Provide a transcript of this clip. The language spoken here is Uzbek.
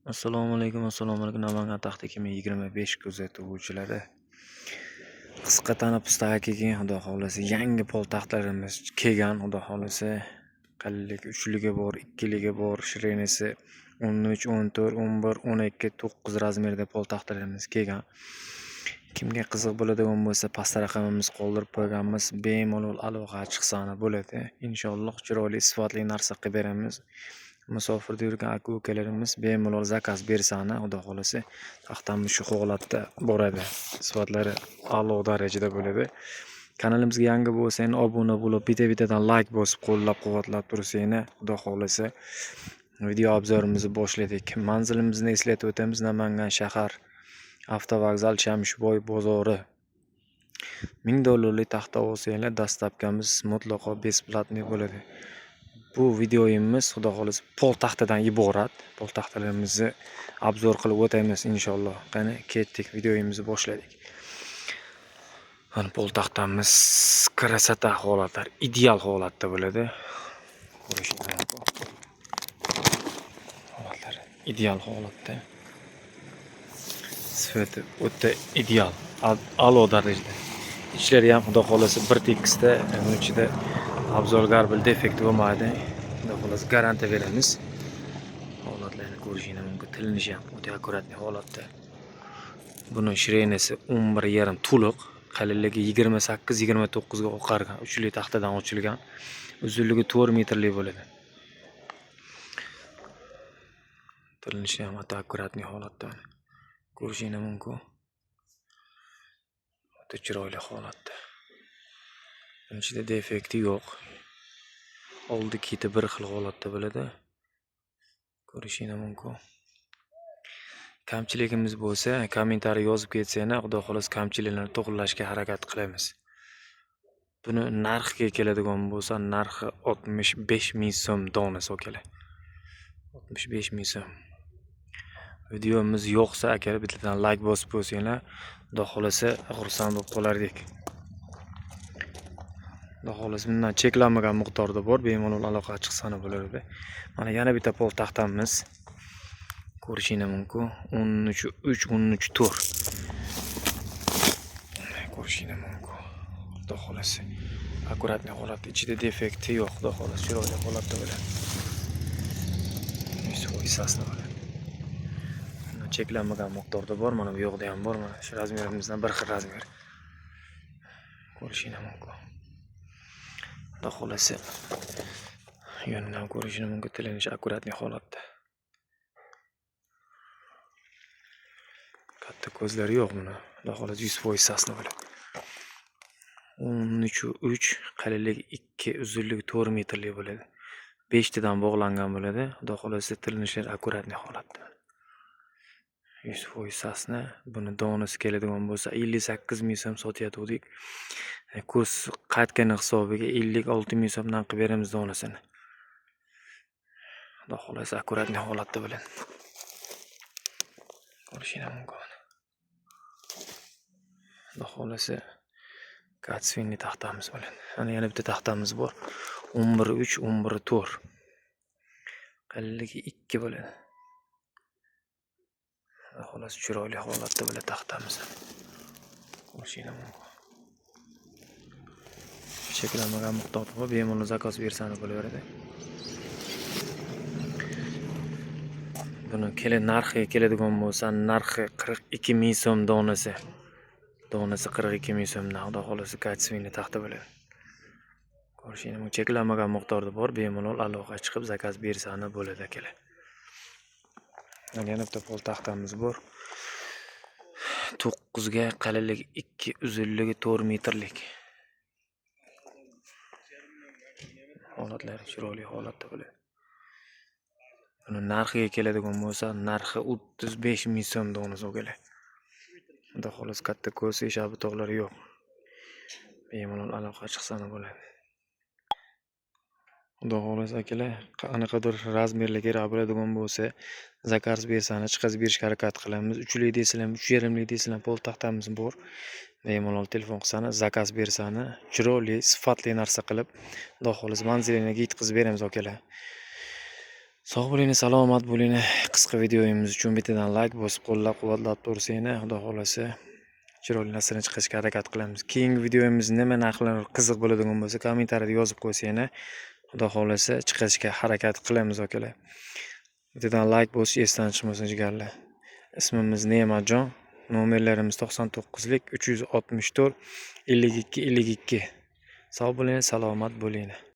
Assalomu alaykum, assalomu alaykum. Namangan taxti 2025 kuzatuvchilari. Qisqa tanaffusdan keyin, Xudo xohlasa, yangi pol taxtalarimiz kelgan, Xudo xohlasa. Qalinligi 3ligi bor, 2ligi bor, ширина si 13, 14, 11, 12, 9 razmerda pol taxtalarimiz kelgan. Kimga qiziq bo'ladigan bo'lsa, pastda raqamimiz qoldirib qo'yganmiz. Bemalol aloqa chiqsani bo'ladi. Inshaalloh chiroyli, sifatli narsa qilib beramiz. Musofirda yurgan aka-ukalarimiz bemalol заказ bersani, Xudo xohlasa, taxtamiz shu holatda boradi. Sifatlari a'lo darajada bo'ladi. Kanalimizga yangi bo'lsang, obuna bo'lib, bitta-bittadan layk bosib, qo'llab-quvvatlab tursanglar, Xudo xohlasa, video обзор imizni boshladik. Manzilimizni eslatib o'tamiz: Namangan shahar, avtovokzal, Shamshboy bozori. 1000 dollarlik taxta olsanglar, доставка miz mutlaqo бесплатный bo'ladi. Bu videoyimiz, Xudo xohlasa, pol taxtadan iborat. Pol taxtalarimizni обзор qilib o'tamiz inshaalloh. Qani, ketdik, videoyimizni boshladik. Mana pol taxtamiz, красота, holatlar ideal holatda bo'ladi. Ko'rishingiz mumkin. Holatlar ideal holatda. Sifati o'ta ideal, a'lo darajada. Ichlari ham, Xudo xohlasa, bir tekisda, buni ichida обзор горбель defekti bo'lmaydi. Xudo xohlasa, garantiya beramiz. Holatlarni ko'rishingiz mumkin. Tilinishi ham o'ta аккуратный holatda. Buni ширина si 11,5 to'liq, qalinligi 28-29 ga oqargan, uchli taxtadan ochilgan. Uzunligi 4 metrli bo'ladi. Tilinishi ham o'ta аккуратный holatda. Ko'rishingiz mumkin. O'ta chiroyli holatda. Buni ichida defekti yo'q. Oldi keti bir xil holatda bo'ladi. Ko'rishinglar mumkin. Kamchiligimiz bo'lsa, kommentariy yozib ketsanglar, Xudo xohlasa, kamchiliklarni to'g'rilashga harakat qilamiz. Buni narxiga keladigan bo'lsa, narxi 65 ming so'm donasi, akalar. 65 ming so'm. Videomiz yoqsa, akalar, bittadan layk bosib qo'ysanglar, Xudo xohlasa, xursand bo'lib qolardik. Xudo xohlasa, bundan cheklanmagan miqdorda bor, bemalol aloqa chiqsani bo'ladi. Mana yana bitta pol taxtamiz. Ko'rishinglar mumkin. 13 3, 13 4. Ko'rishinglar mumkin. Xudo xohlasa, аккуратный holatda, ichida defekti yo'q, Xudo xohlasa, chiroyli holatda bo'ladi. 100% сосна bo'ladi. Bundan cheklanmagan miqdorda bor, mana bu yoqda ham bor, mana shu razmerimizdan bir xil razmer. Ko'rishinglar mumkin. Xudo xohlasa, yonidan ko'rishinglar mumkin, tilinishi аккуратный holatda. Katta ko'zlari yo'q buni. Xudo xohlasa, 100% сосна bo'ladi. 13 3, qalinligi 2, uzunligi 4 metrli bo'ladi. 5 tadan bog'langan bo'ladi. Xudo xohlasa, tilinishlar аккуратный holatda. 100% сосна. Buni donasi keladigan bo'lsa, 58 ming so'm sotayotgandik. Kurs qaytgani hisobiga 56 ming so'mdan qilib beramiz donasini. Xudo xohlasa, аккуратный holatda bo'ladi. Ko'rishinglar mumkin. Xudo xohlasa, качественный taxtamiz bo'ladi. Mana yana bitta taxtamiz bor. 11 3, 11 4. Qalinligi 2 bo'ladi. Xudo xohlasa, chiroyli holatda bo'ladi taxtamiz. Ko'rishinglar mumkin. Cheklanmagan miqdorda bor, bemalol заказ bersani bo'laveradi. Buni narxiga keladigan bo'lsa, narxi 42 ming so'm donasi. Donasi 42 ming so'mdan, Xudo xohlasa, качественный taxta bo'ladi. Ko'rishinglar mumkin. Cheklanmagan miqdorda bor, bemalol aloqa chiqib заказ bersani bo'ladi, akalar. Mana yana bitta pol taxtamiz bor. 9 ga, qalinligi 2, uzunligi 4 metrlik. Holatlari chiroyli holatda bo'ladi. Buni narxiga keladigan bo'lsa, narxi 35 ming so'm donasi, akalar. Xudo xohlasa, katta ko'z eshak butoqlari yo'q. Bemalol aloqa chiqsani bo'ladi. Xudo xohlasa, akalar, qanaqadir razmerlar kerak bo'ladigan bo'lsa, заказ bersani chiqazib berishga harakat qilamiz. Uchlik deysizlar, 3,5lik deysizlar, pol taxtamiz bor. Bemalol telefon qilsani, заказ bersani, chiroyli, sifatli narsa qilib, Xudo xohlasa, manzilingizga yetkazib beramiz, akalar. Sog' bo'linglar, salomat bo'linglar. Qisqa videomiz uchun bittadan layk bosib, qo'llab-quvvatlab tursanglar, Xudo xohlasa, chiroyli narsalarni chiqarishga harakat qilamiz. Keyingi videomiz nima narxlar qiziq bo'ladigan bo'lsa, kommentariyada yozib qo'ysanglar, Xudo xohlasa, chiqarishga harakat qilamiz, akalar. Bittadan layk bosish esdan chiqmasin, jigarlar. Ismimiz Ne'matjon, nomerlarimiz 99lik 364 52 52. Sog' bo'ling, salomat bo'linglar.